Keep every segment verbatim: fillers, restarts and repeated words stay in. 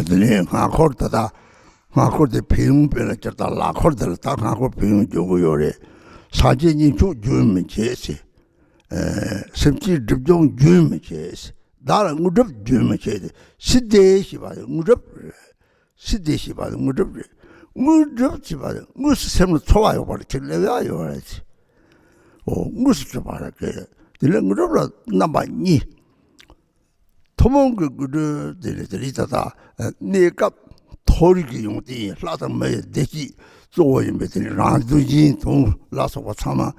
དེ་ནས་སྔ་འཁོར་ད་ལྟ་སྔ་འཁོར་དེ་ཕན་ཡོན་སྤེལ་ལ་སྤྱིར་བཏང་ལག་འཁོར་དེ་ལ་ད་སྔ་འཁོར་ཕན་ཡོན་འབྱུང་གི་ཡོད་རེད། སངས་རྒྱས་མཉེས་མཆོག་རྒྱུན་མི་འཆད་ཟེར། ཨེ། སེམས་ཅན་སྒྲིབ་སྦྱོང་རྒྱུན་མི་འཆད་ཟེར། བདག་ལ་དངོས་གྲུབ་རྒྱུན་མི་འཆད་དེ། སིདྡྷི་ཞེས་པ་དེ་དངོས་གྲུབ་རེད། སིདྡྷི་ཞེས་པ་དེ་དངོས་གྲུབ་རེད། དངོས་གྲུབ་ཞེས་པ་དེ་དངོས་སུ་སེམས་ལ་ཚོར་བ་ཡོད་པ་རེད། ཁྱེད་སླེབས་ཡག་ཡོད་རེད། འོ། དངོས་སུ་གྲུབ་པ་རེད། དེ་ལས་དངོས་གྲུབ་ལ་རྣམ་པ་གཉིས། ཐུན་མོང་གི་དངོས་གྲུབ་དེ་ནི་དེ་རིང་ད་ལྟ་གནས་སྐབས་མཐོ་རིས་ཀྱི་ཡོན་ཏན་ཡིན། ལྷ་དང་མི་ཡི་བདེ་སྐྱིད་གཙོ་བོ་ཡིན་པས། དེ་ནི་རང་གདུལ་ཞིང་དུ་ལ་སོགས་པ་ཚང་མ་ཨེ་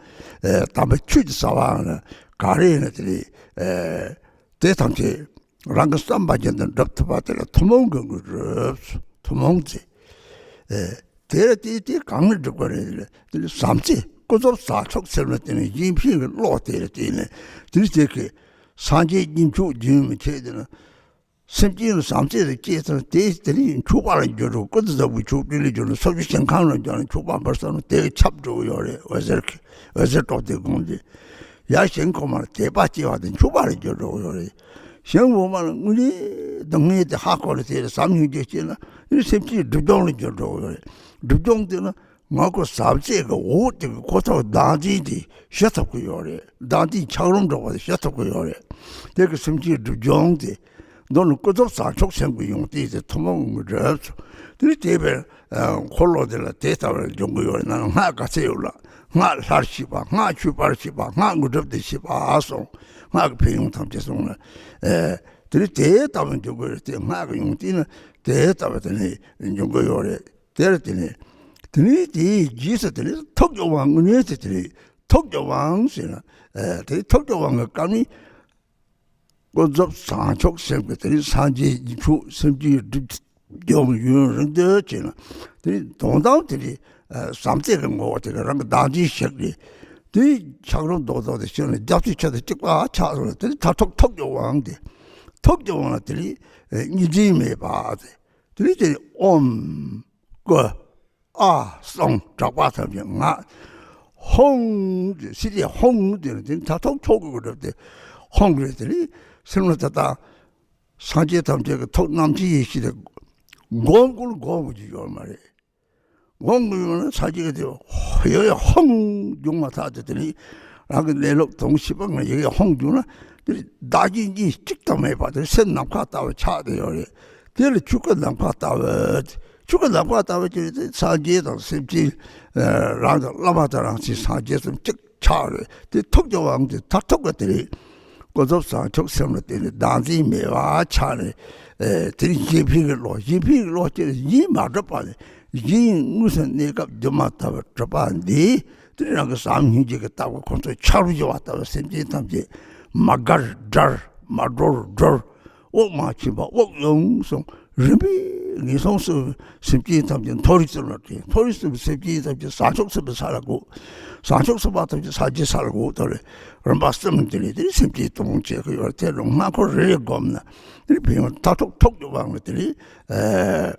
དམ་པའི་ཆོས་ཀྱི་ཟབ་པའང་ལ་ག་རེ་ཡིན་ན་དེ་ནི་ཨེ་དེ་ཐམས་ཅད་རང་གི་བསམ་པ་བཞིན་དུ་འགྲུབ་ཐུབ་པ་དེ་ལ་ཐུན་མོང་གི་དངོས་གྲུབ། ཐུན་མོང་ཚེ། ཨེ། དེ་ལ་དེ་དེ་གང་ནས་འགྲུབ་ཀྱི་རེད་ལ། དེ་ནི་བྱམས་བརྩེ་ཀུན་རྫོབ་བྱང་ཆུབ་སེམས་ལ་བརྟེན་ནས་གཞན་ཕན་གྱི་བློ་དེ་ལ་བརྟེན་ནས། དེ་ནི་དེ་གི་སངས་རྒྱས་མཉེས་མཆོག་རྒྱུན་མི་འཆད་དེ་ན། སེམས་ཅན་ལ་བྱམས་བརྩེ་དང་བཅས་ཙང་དེ་དེ་ནི་མཆོད་པ་ལ་འགྱུར་འགྲོ། ཀུན་ཏུ་བཟང་པོའི་མཆོག་སྤྲིན་ལས་བྱུང་ནས། ཕྱོགས་བཅུའི་ཞིང་ཁམས་ལ་འབྱོར་ནས་མཆོད་པ་འབུལ་ས་ནི་དེ་གི་ཁྱབ་འགྲོ་གི་ཡོད་རེད། འོད་ཟེར་གི་འོད་ཟེར་སྤྲོ་བདེ་དགོངས་ཏེ། ཡར་ཞིང་ཁམས་ལ་དད་པ་སྐྱེ་བ་དེ་མཆོད་པ་ལ་འགྱུར་འགྲོ་གི་ཡོད་རེད། ཞིང་འོག་མ་ལ་དངོས་གནས་དང་དངོས་དེ་ཧ་གོ་ལ་དེ་ལ་བྱམས་སྙིང་རྗེ་སྐྱེས་ན། ཨེ། སེམས་ཅན་སྒྲིབ་སྦྱོང་ལ་འགྱུར་འགྲོ་གི་ཡོད་རེད། སྒྲིབ་སྦྱོང་དེ་ནི་ངག་གི་བྱམས་བརྩེ་གི་འོད་དེ་གི་ཁོ་ཐག་བདག་འཛིན་དེ་ཞི་ཐུབ་ཀྱི་ཡོད་རེད། བདག་འཛིན་ཆགས་རུམ་འགྲོ་བ་དེ་ཞི་ཐུབ་ཀྱི་ཡོད་རེད། དེ་གི་སེམས་ཅན་སྒྲིབ་སྦྱོང་དེ། མདོར་ན་ཀུན་རྫོབ་བྱང་ཆུབ་སེམས་ཀྱི་ཡོན་ཏན་དེ་ཐུན་མོང་གི་དངོས་གྲུབ་སོ། དེ་ནི་དེ་བས། ཨ། འཁོར་ལོ་དེ་ལ་དེ་ལྟ་བུར་འབྱུང་གི་ཡོད་ན། སྔགས་ག་ཚད་ཡོད་ལ། སྔགས་ལྷར་ཤེས་པ། སྔགས་མཆོད་པར་ཤེས་པ། སྔགས་དངོས་གྲུབ་ཏུ་ཤེས་པ་སོགས་སྔགས་ཀྱི་ཕན་ཡོན་ཐམས་ཅད་གསུངས་ལ། ཨེ། དེ་ནི་དེ་ལྟ་བུར་འབྱུང་གི་ཡོད་རེད། དེ་སྔགས་ཀྱི་ཡོན་ཏན་ནི་དེ་ལྟ་བུ་དེ་ནི་འབྱུང་གི་ཡོད་རེད། དེར་དེ་ནི་དེ་ནི་དེའི་རྗེས་སུ་དེ་ནི་ཐུགས་ཀྱི་དབང་། དངོས་གནས་དེ་དེ་ནི་ཐུགས་ཀྱི་དབང་ཟེར་ན། ཨེ། དེ་ཐུགས་ཀྱི་དབང་གི་སྐབས་ནི། ཀུན་རྫོབ་བྱང་ཆུབ་སེམས་ཀྱི་དེ་ནི་སངས་རྒྱས་ཀྱི་ཆོས། སེམས་ཅན་སྒྲིབ་སྦྱོང་ཡུན་རིང་དུ་བྱས་ན། དེ་ནི་དོན་དམ་དེ་ནི་བྱམས་བརྩེ་གི་ངོ་བོ་དེ་གི་རང་གི་བདག་འཛིན་ཞིག་རེད། དེ་ཆགས་རུམ་རྡོག་རྡོག་དེ་ཞིག་ནི་རྒྱ་མཚོའི་ཆུ་དང་གཅིག་པ་ཆགས་སོང་ལ། དེ་ནི་མཐར་ཐུག་ཐུགས་ཀྱི་དབང་དེ། ཐུགས་ཀྱི་དབང་ལ་དེ་ནི་གཉིས་འཛིན་མེད་པ་དེ། དེ་ནི་དེ་ནི་ཨོཾ། ཀུ། ཨཱཿ་གསུམ། དྲེགས་པ་ཐམས་ཅད་ངག། ཧཱུྃ་དེ་སིདྡྷི་ཧཱུྃ་དེ་ནི་དེ་ནི་མཐར་ཐུག་མཆོག་གི་སྒོ་སྒྲུབ་དེ་ཧཱུྃ་རེད། དེ་ནི་སེམས་ལ་ད་ལྟ་སངས་རྒྱས་ཐམས་ཅད་ཀྱི་ཐུགས་རྣམ་མཁྱེན་ཡེ་ཤེས་དེ་སྒོམ་དགོས་ལ་སྒོམ་དགོས་ཀྱི་ཡོད་མ་རེད། སྒོམ་དགོས་ཡོད་ན་སངས་རྒྱས་ཀྱི་དེ་ཡོད་ཡ་ཧཱུྃ་བྱུང་མ་ཐག་དེ་དེ་ནི་རང་གི་གནས་ལུགས་དོན་ཤེས་པ་ང་ཡི་གེ་ཧཱུྃ་བྱུང་ན། དེ་བདག་གཞན་གཉིས་གཅིག་ཏུ་མེད་པ་དེ་སེམས་ནམ་མཁའ་ལྟ་བུ་ཆགས་བསྡད་ཡོད་རེད། དེ་ལ་ཆོས་སྐུ་ནམ་མཁའ་ལྟ་བུ། ཆོས་སྐུ་ནམ་མཁའ་ལྟ་བུ་ཅི་རེད། དེ་སངས་རྒྱས་དང་སེམས་ཅན་རང་དང་བླ་མ་དང་རང་བཞིན་སངས་རྒྱས་གསུམ་གཅིག་ཆགས་རེད། དེ་ཐུགས་ཀྱི་དབང་དེ་མཐར་ཐུག་གི་དེ་རེད། ཀུན་རྫོབ་བྱང་ཆུབ་སེམས་ལ་བརྟེན་ནས་བདག་འཛིན་མེད་པ་ཆགས་ནས། ཨེ། དེ་ནི་གཞན་ཕན་གྱི་བློ། གཞན་ཕན་གྱི་བློ་སྐྱེས་ནས་གཞན་མ་གྲུབ་པ་ནི། གཞན་དངོས་སུ་གནས་སྐབས་སྒྱུ་མ་ལྟ་བུར་གྲུབ་པ་འདི། དེ་ནི་རང་གི་བྱམས་སྙིང་རྗེ་གི་ལྟ་བ་ཁོ་ཚོས་ཆ་རུ་བཞག་པ་ལྟ་བུ་སེམས་ཅན་ཐམས་ཅད་མ་དགར་དགྲར། མ་སྒྲོལ་སྒྲོལ། དབུགས་མ་ཆད་པ་དབུགས་ཡོངས་སུ་རིམ་པས་ངན་སོང་གསུམ་སེམས་ཅན་ཐམས་ཅད་མཐོ་རིས་སུ་ལ་བསྒྲལ། མཐོ་རིས་སུ་སེམས་ཅན་ཐམས་ཅད་བྱང་ཆུབ་སེམས་དཔའི་ས་ལ་བཀོད། བྱང་ཆུབ་སེམས་དཔའ་ཐམས་ཅད་སངས་རྒྱས་ས་ལ་བཀོད། དེ་ལས་རིམ་པ་གསུམ་དེ་ལས་དེ་ནི་སེམས་ཅན་སྡུག་སྦྱོང་བྱེད་ཀྱི་ཡོད་རེད། དེ་ལ་སྔ་འཁོར་རེ་རེ་བསྒོམས་ན། དེ་ནི་ཕན་ཡོན་མཐར་ཐུག་ཐུགས་ཀྱི་དབང་ལ་དེ་ནི། ཨེ།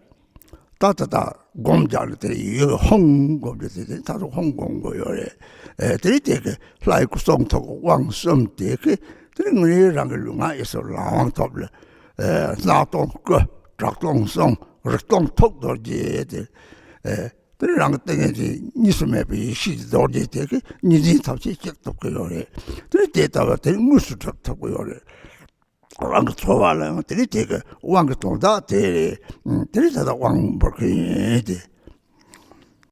ད་ད་ད་སྒོམ་རྒྱག་ལ་དེ་ཡོད། ཧཱུྃ་སྒོམ་རྒྱུ་དེ་དེ་ད་དུང་ཧཱུྃ་སྒོམ་དགོས་ཡོད་རེད། ཨེ། དེ་ནི་དེ་གི་ལྷའི་སྐུ་གསུང་ཐུགས་ཀྱི་དབང་གསུམ་དེ་གི་དེ་ནི་དངོས་གནས་རང་གི་ལུས་ངག་ཡིད་གསུམ་ལ་དབང་ཐོབ་ལ། ཨེ། སྣང་སྟོང་སྐུ། གྲགས་སྟོང་གསུང་། རིག་སྟོང་ཐུགས་རྡོ་རྗེ་དེ། ཨེ། དེ་ནི་རང་གི་ཏིང་ངེ་འཛིན་གཉིས་སུ་མེད་པའི་ཡེ་ཤེས་ཀྱི་རྡོ་རྗེ་དེ་གི་གཉིས་འཛིན་ཐམས་ཅད་སྐྱེ་ཐུབ་ཀྱི་ཡོད་རེད། དེ་ནི་དེ་ལྟ་བུ་དེ་ནི་དངོས་སུ་གྲུབ་ཐུབ་ཀྱི་ཡོད་རེད། རང་གི་འཚོ་བ་ལ་ཡང་དེ་ནི་དེ་གི་དབང་གི་དོན་དག་དེ་རེད། དེ་ནི་ད་ལྟ་དབང་འབུལ་གྱི་ཡིན་ཏེ།